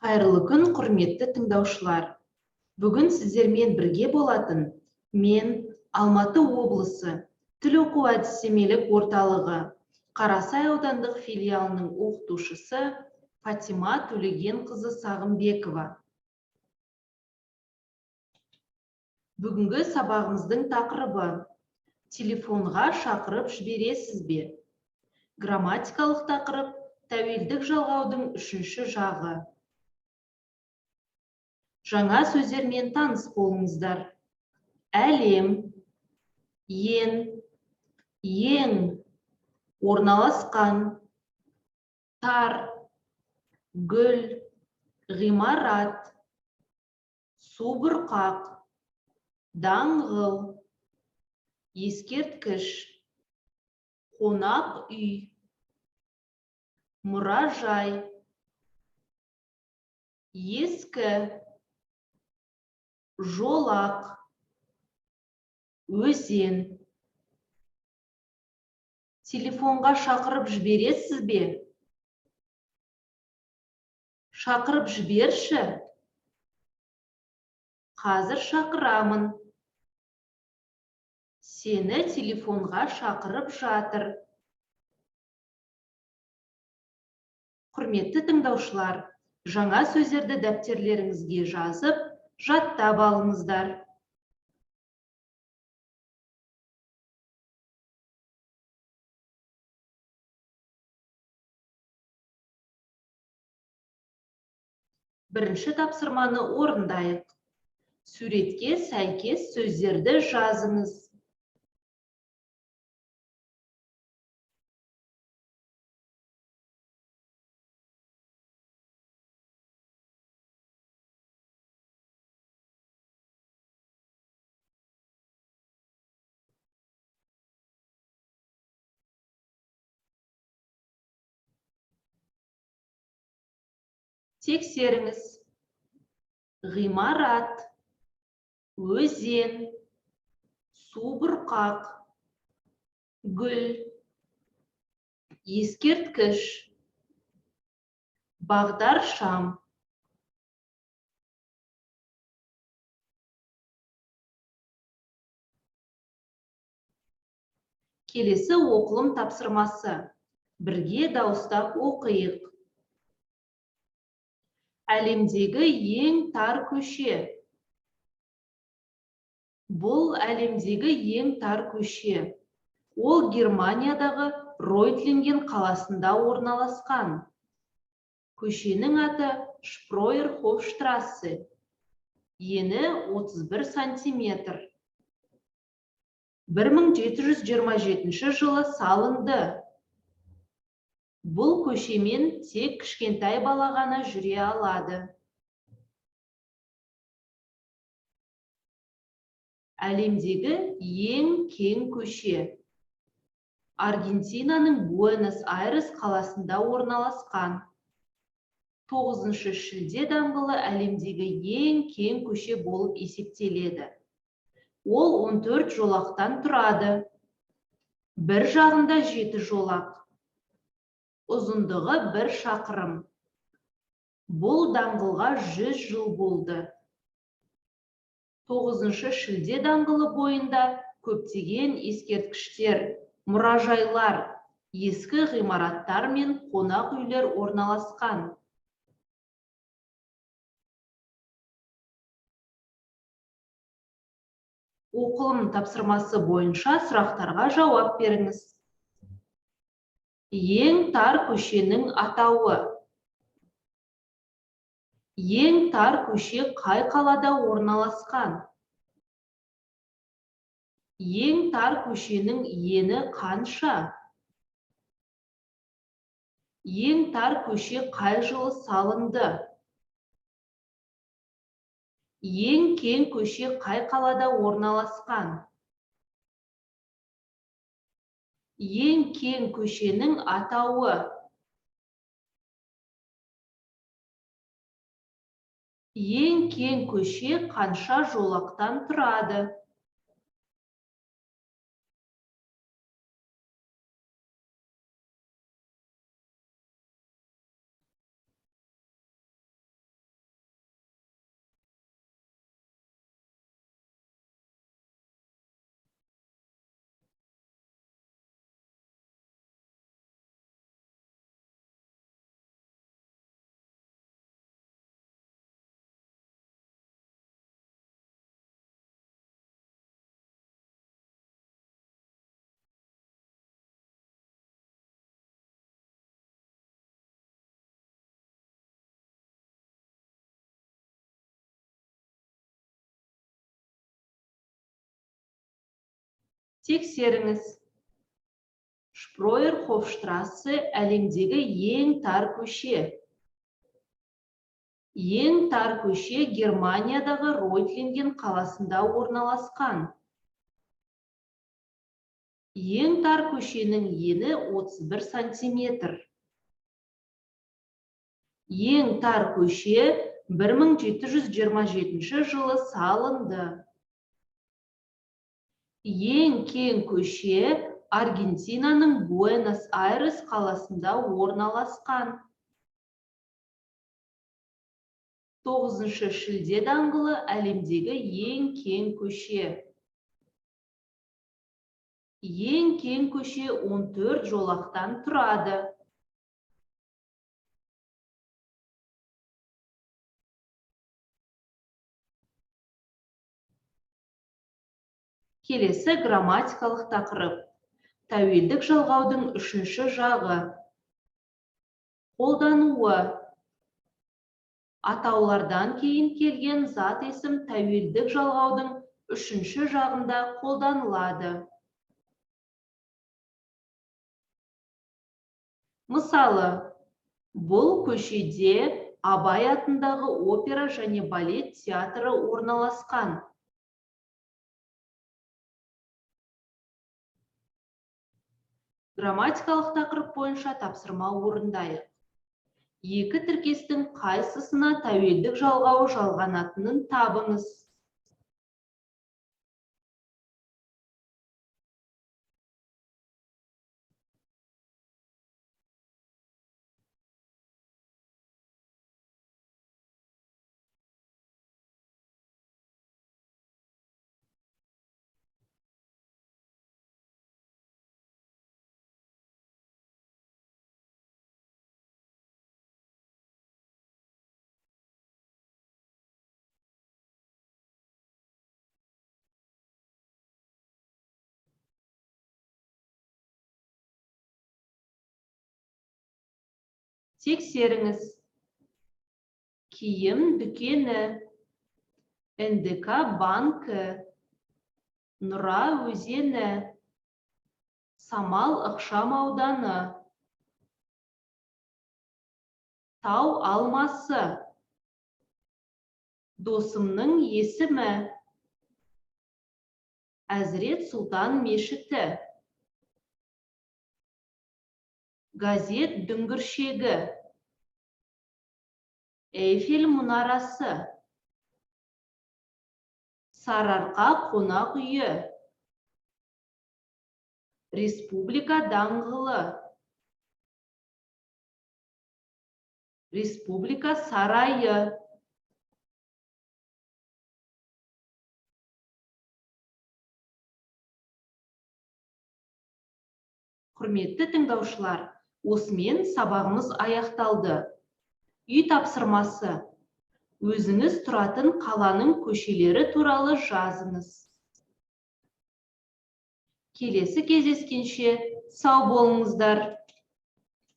Қайырлы күн, құрметті тыңдаушылар. Бүгін сіздермен бірге болатын мен, Алматы облысы тіл оқу әдістемелік орталығы Қарасай аудандық филиалының оқытушысы Фатима Төлегенқызы Сағымбекова. Бүгінгі сабағымыздың тақырыбы: телефонға шақырып жібересіз бе? Грамматикалық тақырып: тәуелдік жалғаудың үшінші жағы. Жаңа сөздермен таныс болыңыздар. Әлем, ен, ең, орналасқан, тар, гүл, ғимарат, субұрқақ, даңғыл, ескерткіш, қонақ үй, мұражай, ескі, жолақ, өзен. Телефонға шақырып жібересіз бе? Шақырып жіберші. Қазір шақырамын. Сені телефонға шақырып жатыр. Құрметті тыңдаушылар, жаңа сөздерді дәптерлеріңізге жазып, жаттап алыңыздар. Бірінші тапсырманы орындайық. Суретке сәйкес сөздерді жазыңыз. Тексеріңіз. Ғимарат, өзен, субұрқақ, гүл, ескерткіш, бағдаршам. Келесі оқылым тапсырмасы. Бірге дауыстап оқиық. Әлемдегі ең тар көше. Бұл әлемдегі ең тар көше. Ол Германиядағы Ройтлинген қаласында орналасқан. Көшенің аты Шпройерхофштрассе. Ені 31 сантиметр. 1727 жылы салынды. Бұл көшемен тек кішкентай бала ғана жүре алады. Әлемдегі ең кең көше. Аргентинаның Буэнос-Айрес қаласында орналасқан. 9 шілде даңғылы әлемдегі ең кең көше болып есептеледі. Ол 14 жолақтан тұрады. Бір жағында 7 жолақ. Ұзындығы 1 шақырым. Бұл даңғылға 100 жыл болды. 9 шілде даңғылы бойында көптеген ескерткіштер, мұражайлар, ескі ғимараттар мен қонақ үйлер орналасқан. Оқылым тапсырмасы бойынша сұрақтарға жауап беріңіз. Ең тар көшенің атауы. Ең тар көше қай қалада орналасқан? Ең тар көшенің ені қанша? Ең тар көше қай жылы салынды? Ең кең көше қай қалада орналасқан? Ең кең көшенің атауы. Ең кең көше қанша жолақтан тұрады? Тексеріңіз. Шпройерхофштрассе әлемдегі ең тар көше. Ең тар көше Германиядағы Ройтлинген қаласында орналасқан. Ең тар көшенің ені 31 сантиметр. Ең тар көше 1727 жылы салынды. Ең кең көше Аргентинаның Буэнос-Айрес қаласында орналасқан. 9 шілде даңғылы әлемдегі ең кең көше. Ең кең көше 14 жолақтан тұрады. Келесі грамматикалық тақырып. Тәуелдік жалғаудың үшінші жағы. Қолдануы. Атаулардан кейін келген зат есім тәуелдік жалғаудың үшінші жағында қолданылады. Мысалы, бұл көшеде Абай атындағы опера және балет театры орналасқан. Грамматикалық тақырып бойынша тапсырма орындайық. Екі тіркестің қайсысына тәуелдік жалғауы жалғанатынын табыңыз. Тексеріңіз. Киім дүкені, НДК банкі, Нұра өзені, Самал ықшам ауданы, Тау алмасы, Досымның есімі, Әзірет Сұлтан мешіті, Газет дүңгіршегі, Эйфель мұнарасы, Сарыарқа қонақ үйі, Республика даңғылы, Республика сарайы. Құрметті тыңдаушылар, осымен сабағымыз аяқталды. Үй тапсырмасы. Өзіңіз тұратын қаланың көшелері туралы жазыңыз. Келесі кездескенше сау болыңыздар.